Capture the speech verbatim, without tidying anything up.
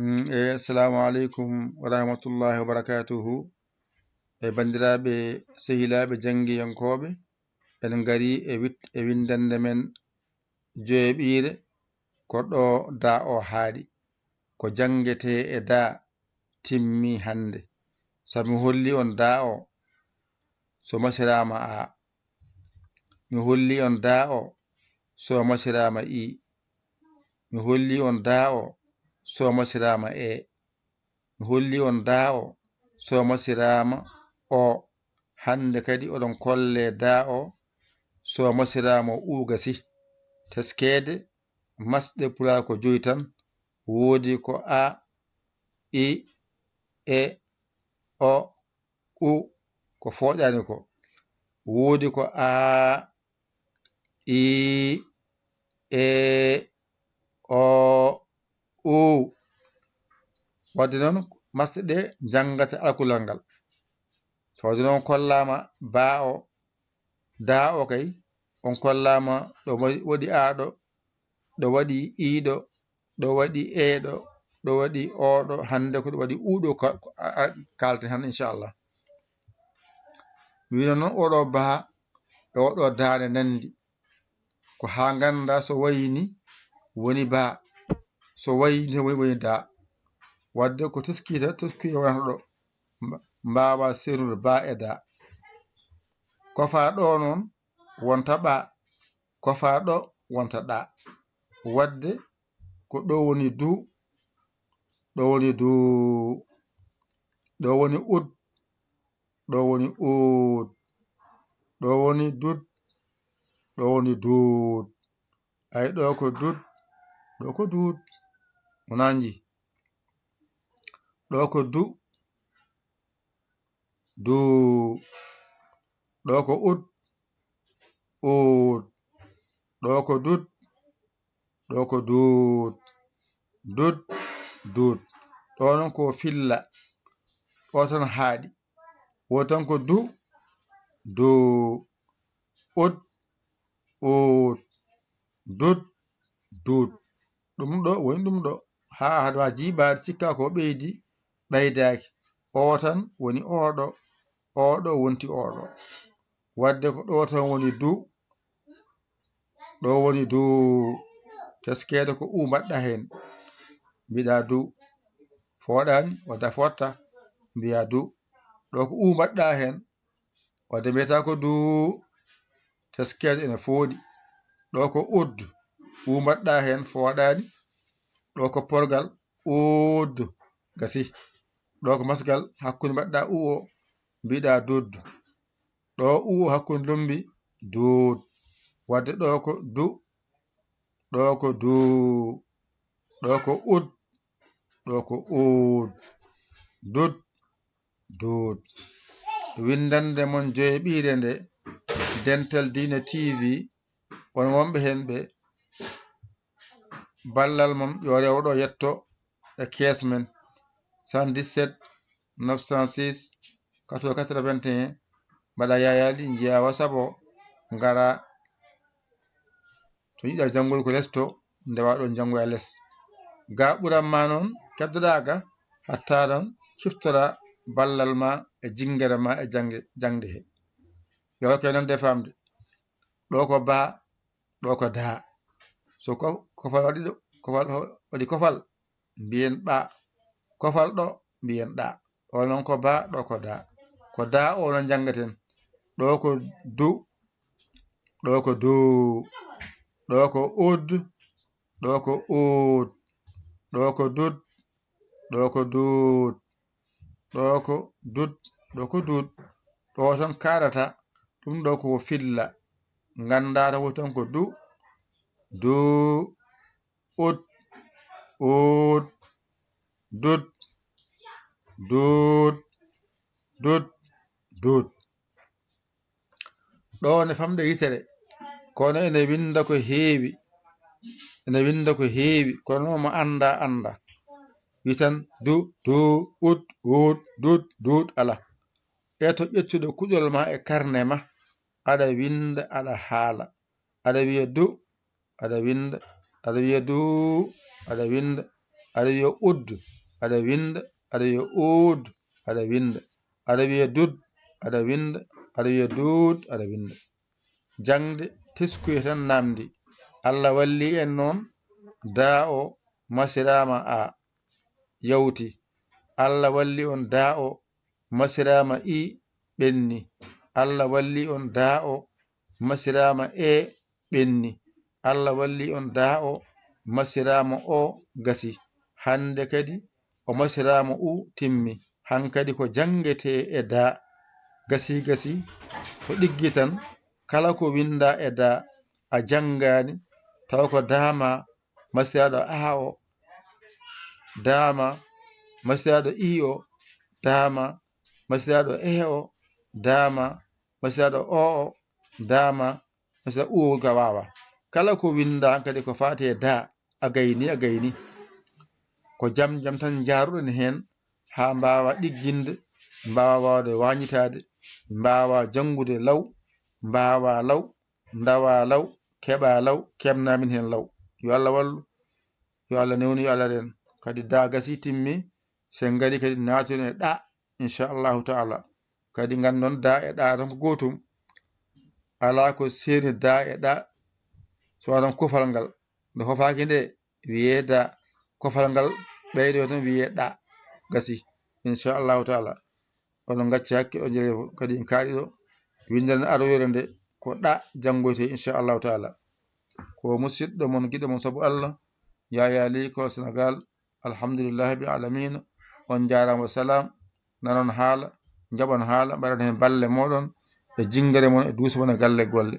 Mm, e, assalamu aleykum wa rahmatullahi wa barakatuhu. E, banndiraaɓe, sehilaaɓe janngiyankooɓe, en ngarii e wit-, e winndannde men joyeɓiire, ko ɗo daa o haaɗi. Ko janngetee e daa timmii hannde. So mi holli on daa o, so masiraama a. Mi holli on daa o, so masiraama i. Mi holli on daa o, so masiraama e. Mi holli on daa o, so masiraama o. Hannde kadi oɗon kollee daa o, so masiraama u gasii. Teskeede, masɗe Pulaar ko joyi tan. Woodi ko a, i, e, o, u, ko fooƴaani ko. Woodi ko a, i, e, o, u. Waɗde noon, masɗe ɗe njanngata alkulal ngal. Tawde noon kollaama baa o, daa o kay, on kollaama ɗo wa-, waɗi aa ɗo, ɗo waɗi ii ɗo, ɗo waɗi ee ɗo, ɗo waɗi oo ɗo, hannde ko ɗo waɗi uu ɗo ka-, ko a-, a-, kaalten hannde, inchallah. Mi wiino noon, oɗo baa e oɗo daa ne nanndi. Ko haa ngannda so wayi ni woni baa, so wayi ni woni, woni daa. Waɗde ko tuskiita, tuskiita wonata ɗo. Mba-, mbaawa seenude baa e daa. Kofaa ɗo noon wonta ɓaa, kofaa ɗo wonta ɗaa. Waɗde ko ɗo woni duu, ɗo woni duu, ɗo woni ud, ɗo woni uud, ɗo woni dud, ɗo woni duud. Ay, ɗo ko dud, ɗo ko duud. Wonaa nji. Ɗo ko du, duu. Ɗo ko ud, uud. Ɗo ko dud, ɗo ko duud. Dud, duud. Ɗo noon ko filla. Ɗo tan haaɗi. Wo tan ko du, duu. Ud, uud. Dud, duud. Ɗum ɗo woni ɗum ɗo. Haa hade ma jiiɓaade, cikka ko ɓeydi, ɓeydaaki. Oo tan woni oo ɗo, oo ɗo wonti oo ɗo. Waɗde ko ɗo tan woni du, ɗo woni du, teskeede ko u mbaɗɗa heen, mbiɗa du. Fooɗaani, wadde a fooɗta, mbiya du. Ɗo ko u mbaɗɗa heen, wadde mbiyata ko du, teskeede ene fooɗi. Ɗo ko ud, u mbaɗɗa heen, fooɗaani. Ɗo ko porgal, uud, gasi. Ɗo ko masgal, hakkunde mbaɗɗa u o, mbiɗa dud. Ɗo u o hakkunde lumbi, duud. Wadde ɗo ko du, ɗo ko duu, ɗo ko ud, ɗo ko uud. Dud, duud. Winndannde mon joyeɓiire nde, Dental Diine T V, on wonɓe heen ɓe, ballal mon yo rewo ɗo yetto e kees men, soixante-dix-sept neuf cent six quatre-vingts quatre-vingt-un. Mbaɗa yaayaali, njeeya WhatsApp o, ngara to njiɗɗa janngol ko les to, ndewa ɗon janngoya les. Ga ɓuran ma noon, keddoɗaa ga, hatta noon ciftora ballal ma e jinngere ma e jannge, jaŋde he. Yo rokke noon de faamde. Ɗo ko baa, ɗo ko daa. So ko-, kofal waɗi ɗo, kofal waɗi kofal, mbiyen ɓaa. Kofal ɗo, mbiyen ɗaa. O noon ko baa, ɗo ko daa. Ko daa o noon njanngaten. Ɗo ko du, ɗo ko duu. Ɗo ko ud, ɗo ko uud. Ɗo ko dud, ɗo ko duud. Ɗo ko dud, ɗo ko duud. Ɗo tan kaarata, ɗum ɗo ko filla. Nganndaa tan woni tan ko du, duu, ud, uud, dud, duud, dud, duud. Ɗo ne famɗe yitere, kono ene winnda ko heewi, ene winnda ko heewi, kono mo annda, annda. Wi tan du, duu, ud, uud, dud, duud, ala. E to ƴettude kuɗol ma e karne ma, aɗa winnda, aɗa haala, aɗa wiya du, aɗa winnda, aɗa wiya duu, aɗa winnda. Aɗa wiya ud, aɗa winnda. Aɗa wiya uud, aɗa winnda. Aɗa wiya dud, aɗa winnda. Aɗa wiya duud, aɗa winnda. Jaŋde teskuya tan naamndi. Allah walli en noon, daa o masiraama a, yawti. Allah walli on, daa o masiraama i, ɓenni. Allah walli on, daa o masiraama e, ɓenni. Allah walli on, daa o masiraama o, gasi. Hannde kadi o masiraama u, timmi. Hankadi ko janngetee e daa. Gasi, gasi, ko ɗiggi tan. Kala ko winndaa e daa, a janngaani, tawa ko daama masiraaɗo a o, daama masiraaɗo i o, daama masiraaɗo e o, daama masiraaɗo o o, daama masiraaɗo u o, ka waawa. Kala ko winndaa kadi ko faati e daa, a gayni, a gayni. Ko jam jam tan njaaruɗen heen, haa mbaawa ɗigginde, mbaawa waawde waañitaade, mbaawa janngude law, mbaawa law, ndawa law, keɓa law, keɓna min heen law. Yo Allah wallu, yo Allah newnu, yo Allah reen. Kadi daa gasi, timmi, so en ngari kadi naatoɗen e ɗa, inchallahu taala. Kadi nganndon daa e ɗa tan ko gootum. Alaa ko seerni daa e ɗa, so wonaa kofal ngal. Nde hofaaki nde, wiyee daa. Kofal ngal ɓeydoya tan, wiyee ɗa. Gasi, inchallahu taala. Onon ngacca hakke, o jere kadi en kaaɗi ɗo. Winndere nde aroyre nde ko ɗa janngoyte, inchallahu taala. Ko musiɗɗo mon, giɗo mon sabu Allah, Yaya Ly ko Sénégal. Alhamdulillahi bil alamina. On njaaraama, wa salaam. Nanon haala, njaɓon haala, mbaɗon heen balle mooɗon, e jinngere mon, e duuso mon, e galle golle.